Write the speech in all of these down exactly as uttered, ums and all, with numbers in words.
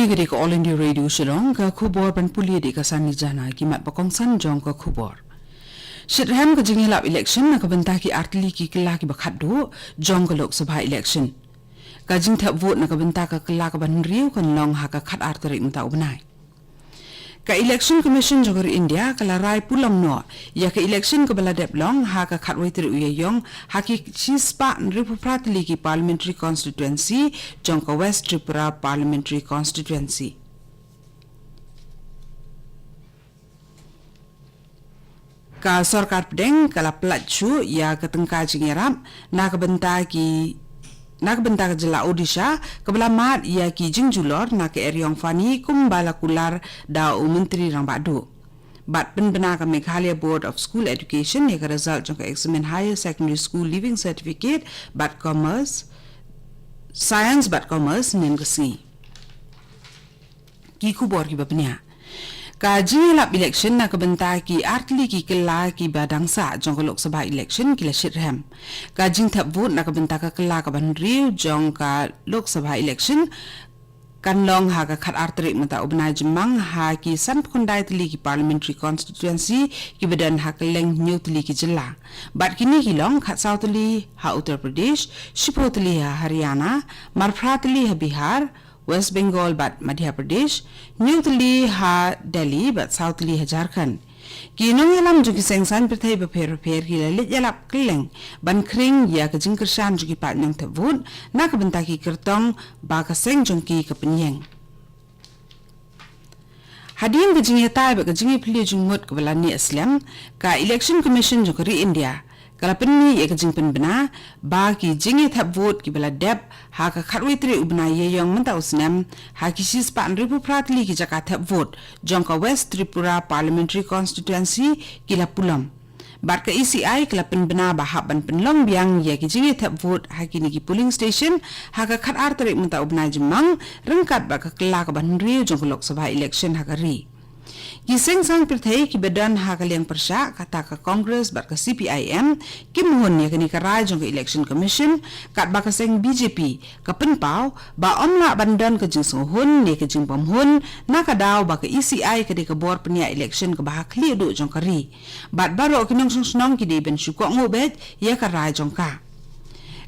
Ka dei ka All India Radio Shillong, ka khubor ban pule da ka Sani Jana. Ki mat ba kongsan jong ka khubor. Shitrhem ka jingïalap election na ka bynta ki artylli ki kylla kiba khatduh jong ka Lok Sabha election. Ka jingthep vote na ka bynta ka kylla kaba hynriew kan long ha ka khatar tarik mynta u bnai. Ka Election Commission jong ka ri India ka la rai pulom noh ïa ka election kaba la dep long ha ka khatwei tarik u Ïaïong ha ki shispah hynriewphew phra tylli ki parliamentary constituency jong ka West Tripura Parliamentary Constituency. Ka sorkar pdeng ka la pyllait shuh ïa ka tyngka jingïarap na ka bynta ki, na ka bynta ka jylla Odisha kaba la mad ïa ki jingjulor na ka eriong fani kumba la kular da u Myntri Rangbah Duh. Bad pynbna ka Meghalaya Board of School Education ïa ka result jong ka eksamin Higher Secondary School Leaving Certificate bad Commerce, Science bad Commerce mynne ka sngi. Ki khubor kiba bniah. Ka jingïalap election na ka bynta ki artylli ki kylla kiba dang sah jong ka Lok Sabha election ki la shitrhem. Ka jingthep vote na ka bynta ka kylla kaba hynriew jong ka Lok Sabha election kan long ha ka khatar tarik mynta u bnai Jymmang ha ki sanphew khyndai tylli ki parliamentary constituency kiba don ha kylleng hynñiew tylli ki jylla. Bad kine ki long khatsaw tylli ha Uttar Pradesh, shiphew tylli ha Haryana, marphra tylli ha Bihar, West Bengal bad Madhya Pradesh, hynñiew tylli ha Delhi bad saw tylli ha Jharkhand. Ki nongïalam jong ki seng saiñ pyrthei bapher bapher ki la leit ïalap kylleng ban khring ïa ka jingkyrshan jong ki paid nongthep vote na ka bynta ki kyrtong ba ka seng jong ki ka pynïeng. Hadien ka jingïatai bad ka jingïapyllun jingmut kaba la neh slem, ka Election Commission jong ka ri India ka la pynmih ïa ka jingpynbna ba ki jingïathep vote kiba la dep ha ka khatwei tarik u bnai Ïaïong mynta u snem ha ki shispah hynriewphew phra tylli ki jaka thep vote jong ka West Tripura Parliamentary Constituency ki la pulom. Bad ka E C I ka la pynbna ba hap ban pynlong biang ïa ki jingïathep vote ha kine ki polling station ha ka khatar tarik mynta u bnai Jymmang ryngkat bad ka kylla kaba hynriew jong ka Lok Sabha election ha ka ri. Ki seng saiñ pyrthei kiba don ha ka liang pyrshah kata ka Congress bad ka C P I M kim hun ïa kane ka rai jong ka Election Commission, katba ka seng B J P ka pynpaw ba ym lah ban don ka jingsngewhun ne ka jingbymhun na ka daw ba ka E C I ka dei ka bor pynïaid election kaba ha khlieh duh jong ka ri. Bad baroh ki nongshong shnong ki dei ban shu kohnguh beit ïa ka rai jong ka.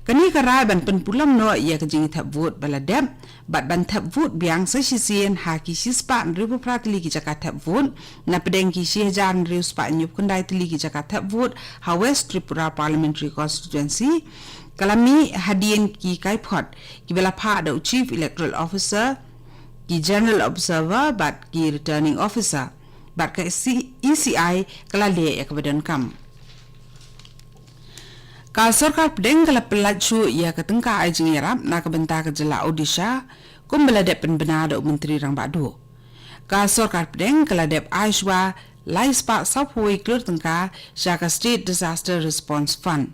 Kane ka rai ban pynpulom noh ïa ka jingthep vote ba la dep bad ban thep vote biang sa shisien ha ki shispah hynriewphew phra tylli ki jaka thep vote na pdeng ki shi hajar hynriew spah hynñiewphew khyndai tylli ki jaka thep vote ha West Tripura Parliamentary Constituency ka la mih hadien ki kaiphod kiba la phah da u Chief Electoral Officer, ki General Observer bad ki Returning Officer. Bad ka E C I ka la leh ïa kaba donkam. Ka sorkar pdeng ka la pyllait shuh ïa ka tyngka ai jingïarap na ka bynta ka jylla Odisha kumba la dep pynbna da u Myntri Rangbah Duh. Ka sorkar pdeng ka la dep ai shuwa lai spah sawphew wei klur tyngka sha ka State Disaster Response Fund.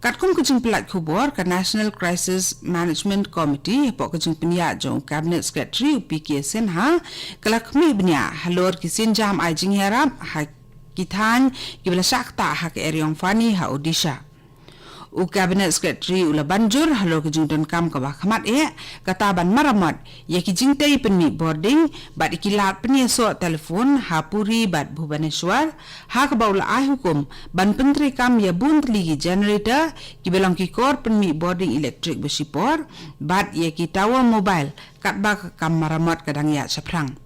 Katkum ka jingpyllait khubor ka National Crisis Management Committee hapoh ka jingpynïaid jong u Cabinet Secretary u P K Sinha ka la khmih bniah halor ki sienjam ai jingïarap ha ki thaiñ kiba la shah ktah ha ka eriong fani ha Odisha. U Cabinet Secretary u la ban jur halor ka jingdonkam kaba khmat eh kata ban maramot ïa ki jingtei pynmih bording bad ïa ki lad pynïasoh telephone ha Puri bad Bhubaneswar, ha kaba u la ai hukum ban pyntreikam ïa bun tylli ki generator kiba long ki kor pynmih bording electric ba shipor bad ïa ki tower mobile katba ka kam maramot ka dang ïaid shaphrang.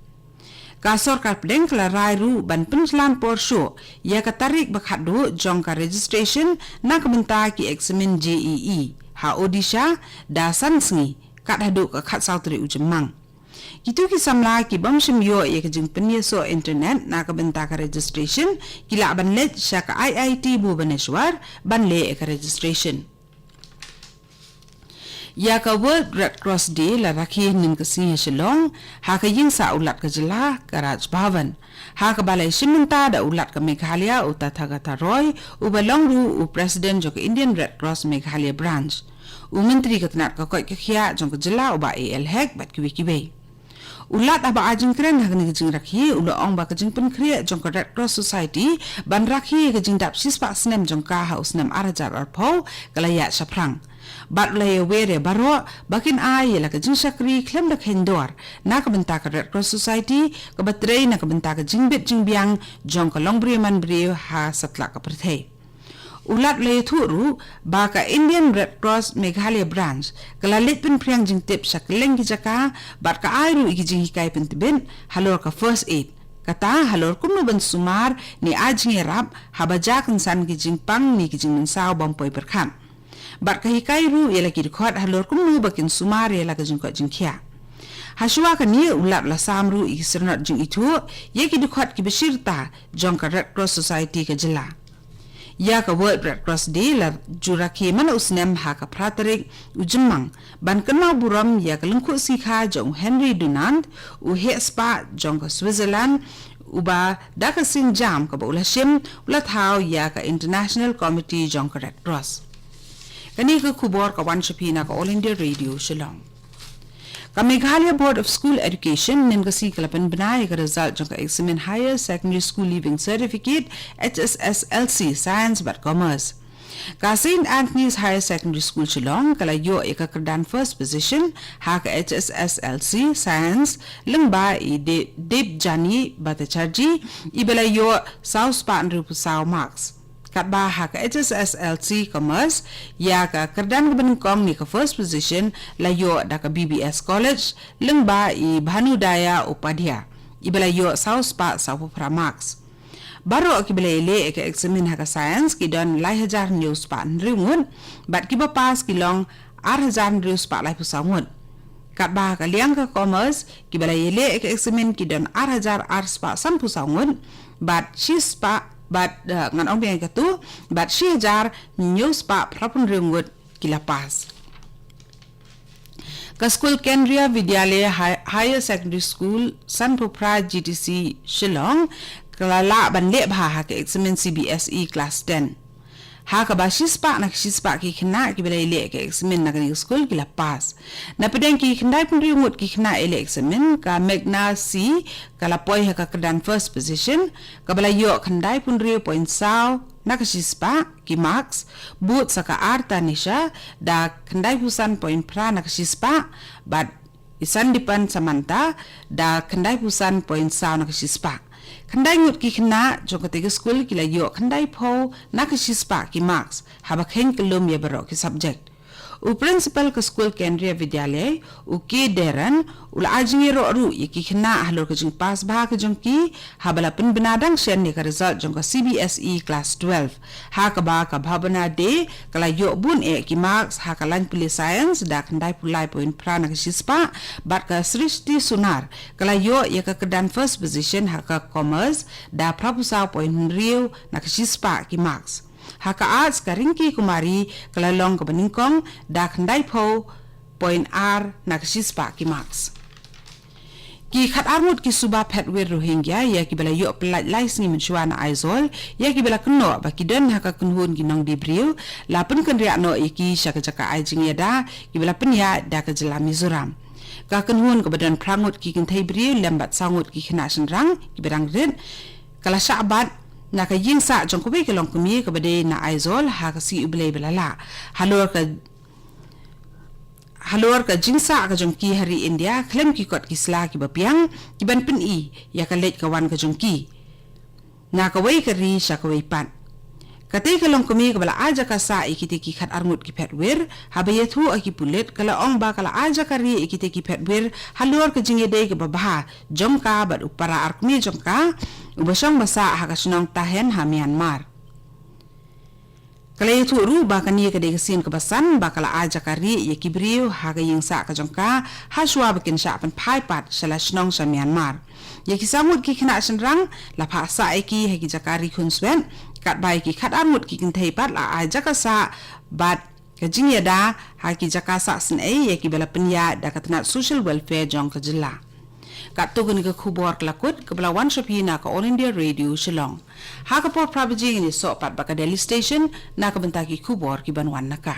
Ka sorkar pdeng ka la rai ruh ban pynjlan por shuh ïa ka tarik ba khatduh jong ka registration na ka bynta ki eksamin J E E ha Odisha da san sngi kat haduh ka khatsaw tarik u Jymmang. Kito ki samla ki bym shym ïoh ïa ka jingpynïasoh internet na ka bynta ka registration ki lah ban leit sha ka I I T Bhubaneswar ban leh ïa ka registration. Ïa ka World Red Cross Day la rakhe hynnin ka sngi ha Shillong ha ka ïingsah u Lat ka jylla ka Raj Bhavan, ha kaba la ïashim bynta da u Lat ka Meghalaya u Tathagata Roy uba long ruh u President jong ka Indian Red Cross Meghalaya Branch, u Myntri ka tnat ka koit ka khiah jong ka jylla u Bah A L Hek bad kiwei kiwei. U Lat haba ai jingkren ha kane ka jingrakhe u la ong ba ka jingpynkhreh jong ka Red Cross Society ban rakhe ïa ka jingdap shispah snem jong ka ha u snem ar hajar arphew ka la ïaid shaphrang. Bad u la ïawer ïa baroh ba kin ai ïa la ka jingshakri khlem da kheiñ dor na ka bynta ka Red Cross Society, kaba trei na ka bynta ka jingbit jingbiang jong ka longbriew manbriew ha satlak ka pyrthei. U Lat u la ïathuh ruh ba ka Indian Red Cross Meghalaya Branch ka la leit pynphriang jingtip sha kylleng ki jaka bad ka ai ruh ïa ki jinghikai pyntbit halor ka first aid, kata halor kumno ban sumar ne ai jingïarap haba jia kynsan ki jingpang ne ki jingmynsaw bym poi pyrkhat. Bad ka hikai ruh ïa la ki dkhot halor kumno ba kin sumar ïa la ka jingkoit jingkhiah. Hashwa kane, u Lat u la sam ruh ïa ki syrnod jingithuh ïa ki dkhot kiba shirta jong ka Red Cross Society ka jylla. Ïa ka World Red Cross Day la ju rakhe man la u snem ha ka phra tarik u Jymmang ban kynmaw burom ïa ka lyngkhuh sngi kha jong u Henry Dunant, u heh spah jong ka Switzerland, uba da ka sienjam kaba u la shim u la thaw ïa ka International Committee jong ka Red Cross. Kane ka khubor ka wan sha phi na ka All India Radio Shillong. Ka Meghalaya Board of School Education mynta ka sngi ka la pynbna ïa ka result jong ka eksamin Higher Secondary School Leaving Certificate, H S S L C, Science bad Commerce. Ka Saint Anthony's Higher Secondary School Shillong ka la ïoh ïa ka kyrdan first position ha ka H S S L C Science, lyngba i De-, Debjani Bhattacharjee, iba la ïoh saw spah hynriewphew saw marks. Katba ha ka H S S L C Commerce, ïa ka kyrdan kaba nyngkong ne ka first position la ïoh da ka B B S College, lyngba i Bhanudaya Upadhyay, iba la ïoh saw spah sawphew phra marks. Baroh kiba la ïaleh ïa ka eksamin ha ka Science ki don lai hajar hynñiew spah hynriew ngut, bad kiba pass ki long ar hajar hynriew spah laiphew saw ngut. Katba ha ka liang ka Commerce, kiba la ïaleh ïa ka eksamin ki don ar hajar ar spah sanphew saw ngut, bad shi spah, bad, eh, ngan ong biang ïa katu, bad shi hajar hynñiew spah phraphew hynriew ngut ki la pass. Ka skul Kendriya Vidyalaya Hi-, Higher Secondary School, Sanphuphra G T C Shillong, ka la lah ban leh bha ha ka eksamin C B S E Class ten. Ha kaba shispah na ka shispah ki khynnah kiba la ïaleh ka eksamin na kane ka skul ki la pass. Na pdeng ki khyndai phew hynriew ngut ki khynnah ïaleh eksamin, ka Meghna C ka la poi ha ka kyrdan first position, kaba la ïoh khyndai phew hynriew point saw na ka shispah ki marks, bud sa ka Arta Nisha da khyndai phew san point phra na ka shispah, bad i Sandipan Samantha da khyndai phew san point saw na ka shispah. Khyndai ngut ki khynnah jong katei ka skul ki la ïoh khyndai phew na ka shispah ki marks, haba kheiñ kyllum ïa baroh ki subject. U principal ka skul Kendriya Vidyalaya, u K Deran, u la ai jingïaroh ruh ïa ki khynnah halor ka jingpass bha ka jong ki, haba la pynbna dang shen ïa ka result jong ka C B S E Class twelve. Ha kaba ka Bhabana Dey ka la ïoh bun eh ki marks ha ka lain pule Science da khyndai phew lai point phra na ka shispah, bad ka Srishti Sunar ka la ïoh ïa ka kyrdan first position ha ka Commerce da phraphew saw point hynriew na ka shispah ki marks. Ha ka Arts ka Rinki Kumari ka la long kaba nyngkong da khyndai phew point ar na ka shispah ki marks. Ki khatar ngut ki suba phet wir Rohingya ïa kiba la ïoh pyllait lai sngi mynshuwa na Aizawl, ïa kiba la kynnoh ba ki don ha ka kynhun ki nongdie briew, la pynkynriah noh ïa ki sha ka jaka ai jingïada kiba la pynïaid da ka jylla Mizoram. Ka kynhun kaba don phra ngut ki kynthei briew lem bad saw ngut ki khynnah shynrang kiba dang rit, ka la shah bat na ka ïing sah jong kawei ka longkmie kaba dei na Aizawl ha ka sngi U Blei ba la lah. Halor ka, halor ka jingsah ka jong ki ha ri India khlem ki kot ki sla kiba biang, kiban pyni ïa ka leit ka wan ka jong ki na kawei ka ri sha kawei pat. Katei ka longkmie kaba la ai jaka sah ïa kitei ki khatar ngut ki phet wir, haba ïathuh ha ki pulit ka la ong ba ka la ai jaka rieh ïa kitei ki phet wir halor ka jingïadei kaba bha jong ka bad u para arkmie jong ka, uba shong ba sah ha ka shnong Tahen ha Myanmar. Ka la ïathuh ruh ba kane ka dei ka sien kaba san ba ka la ai jaka rieh ïa ki briew ha ka ïing sah ka jong ka, hashwa ba kin shah pynphai pat sha la shnong sha Myanmar. Ïa ki saw ngut ki khynnah shynrang la phah sah ïa ki ha ki jaka ri khunswet, katba ïa ki khatar ngut ki kynthei pat la ai jaka sah bad ka jingïada ha ki jaka sah synei ïa kiba la pynïaid da ka tnat Social Welfare jong ka jylla. Katto kane ka khubor ka la kut, kaba la wan sha phi na ka All India Radio Shillong. Ha ka por phra baje ngin ïasoh pat bad ka Delhi Station na ka bynta ki khubor kiban wan na ka.